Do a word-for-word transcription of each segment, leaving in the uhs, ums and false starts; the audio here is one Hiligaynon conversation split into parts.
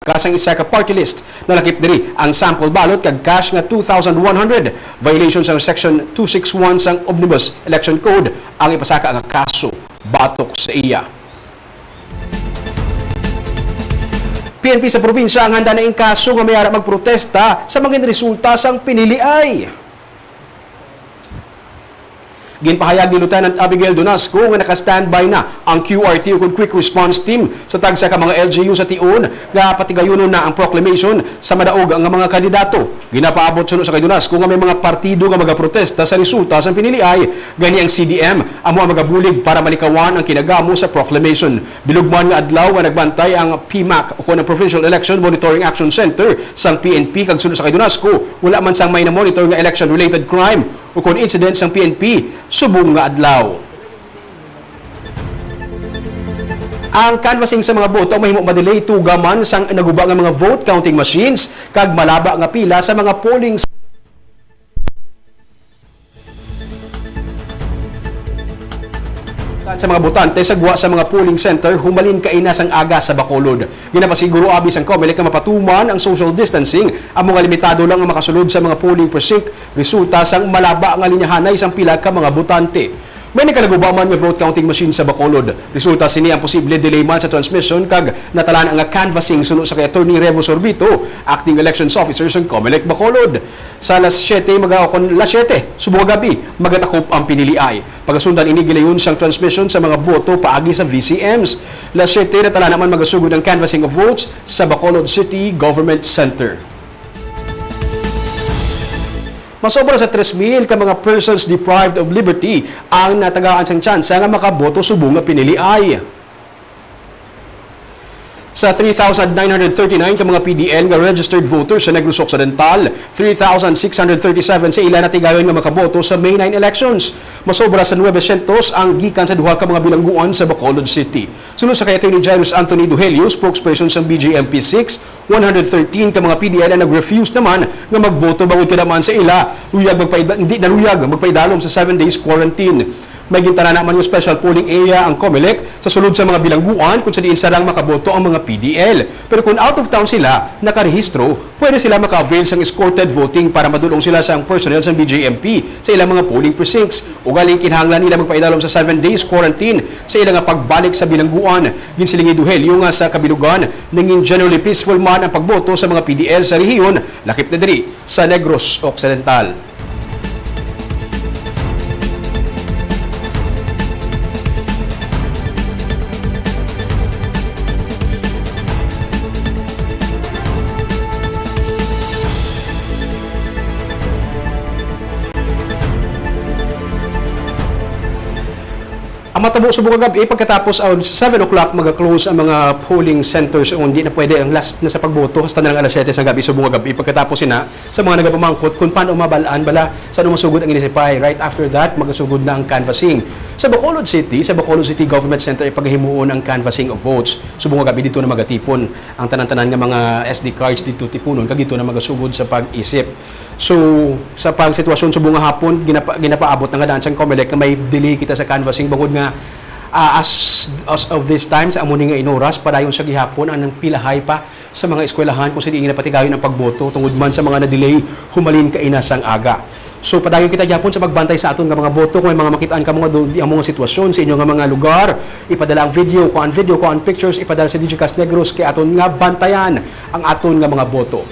ka sang isa ka party list. Nalakip diri ang sample ballot kag cash nga two thousand one hundred. Violation sang Section two six one sang Omnibus Election Code ang ipasaka nga kaso batok sa iya. P N P sa probinsya ang handa na ingkaso nga may ara magprotesta sa mga resulta sang piniliay. Ginpahayag ni Lieutenant Abigail Donasco nga naka-standby na ang Q R T ukon Quick Response Team sa tagsa ka mga L G U sa tion nga patigayunon na ang proclamation sa madaog nga mga kandidato. Ginapaabot suno sa kay Donasco nga may mga partido nga magaprotesta sa resulta sang piniliay, gani ang C D M amo ang magabulig para malikawan ang kinagamo sa proclamation. Bilog man nga adlaw nga nagbantay ang P MAC ukon ang Provincial Election Monitoring Action Center sang P N P, kag suno sa kay Donasco, wala man sang may na-monitor nga election-related crime ukon incident sang P N P subong nga adlaw. Ang canvassing sa mga boto mahimo ma-delay tuga man sang naguba nga mga vote counting machines kag malaba nga pila sa mga polling sa mga botante sa gwa sa mga polling center humalin kaina sang aga sa Bacolod. Ginapasiguro abi sang Comelec nga mapatuman ang social distancing, amo nga limitado lang ang makasulod sa mga polling precinct resulta sang malaba nga linyahanay sang pila ka mga botante. May nagkalaguba man nga vote counting machine sa Bacolod. Resulta sini ang posible delay man sa transmission kag natalaan nga canvassing suno sa kay Attorney Revo Sorbito, Acting Elections Officer sang Comelec Bacolod. Sa alas siyete maga-, o kon alas siyete subong nga gab-i, magatakop ang piniliay. Pagasundan ini, gilayon sang transmission sa mga boto paagi sa V C Ms. Alas siyete, natalaan man magasugod ang canvassing of votes sa Bacolod City Government Center. Masobra sa tres mil ka mga persons deprived of liberty ang natagaan sang tsansa nga makaboto subong nga piniliay. Sa three thousand nine hundred thirty-nine ka mga P D L nga registered voters sa Negros Occidental, three thousand six hundred thirty-seven sa ila natigayon nga makaboto sa May nine elections. Masobra sa nuebe syentos ang gikan sa duha ka mga bilangguan sa Bacolod City. Suno sa kay Attorney Jairus Anthony Duhelio, spokesperson sang B J M P six, one hundred thirteen ka mga P D L ang nag-refuse naman nga magboto bangod kada man sa ila luyag magpaida-, hindi naluyag magpaidalom sa seven days quarantine. May gintalana man nga special polling area ang Comelec sa sulod sa mga bilangguan kung sa diin sarang makaboto ang mga P D L. Pero kung out of town sila nakarehistro, pwede sila maka-avail sang escorted voting para madul-ong sila sang personnel sang B J M P sa ilang mga polling precincts. Ugaling kinahanglan nila magpaidalom sa seven days quarantine sa ila nga pagbalik sa bilangguan. Ginsiling ni Duhelio nga sa kabilugan, nangin generally peaceful man ang pagboto sa mga P D L sa rehiyon, lakip na diri sa Negros Occidental. Ang matabo subong nga gab-i, pagkatapos, ah, seven o'clock, maga-close ang mga polling centers, o hindi na pwede ang last na sa pagboto hasta na lang alas siyete sa gabi subong nga gab-i. Pagkatapos sina, sa mga nagapamangkot kung paano mabal-an bala sa ano masugod ang inisipay. Right after that, magasugod na ang canvassing. Sa Bacolod City, sa Bacolod City Government Center, ipagahimuon ang canvassing of votes. Subong nga gab-i, dito na magatipon ang tanan-tanan nga mga S D cards dito tipunon, kag dito na magasugod sa pag-isip. So, sa pang sitwasyon subong nga hapon, ginapa-, ginapaabot na nga daan sang Comelec nga may delay kita sa canvassing bangod nga, ah, as, as of this time, sa amo ni nga inoras, padayon sa gihapon ang pilahay pa sa mga eskwelahan kung sa diin ginapatigayon ang pagboto tungod man sa mga na-delay humalin kaina sang aga. So, padayon kita gihapon sa pagbantay sa aton nga mga boto. Kung may mga makitaan kamo nga do-, di amo nga sitwasyon sa inyo nga mga lugar, ipadala ang video, kuhaan video, kuhaan pictures, ipadala sa Digicast Negros kay aton nga bantayan ang aton nga mga boto.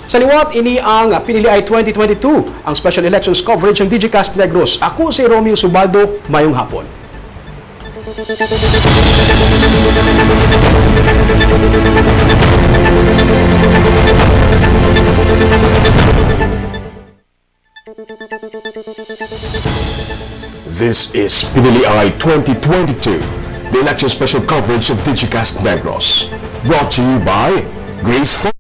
Sa liwat, ini ang Pinili Ay twenty twenty-two, ang special elections coverage ng Digicast Negros. Ako si Romeo Subaldo. Mayong hapon. This is Pinili Ay twenty twenty-two, the election special coverage of Digicast Negros. Brought to you by Grace Fund.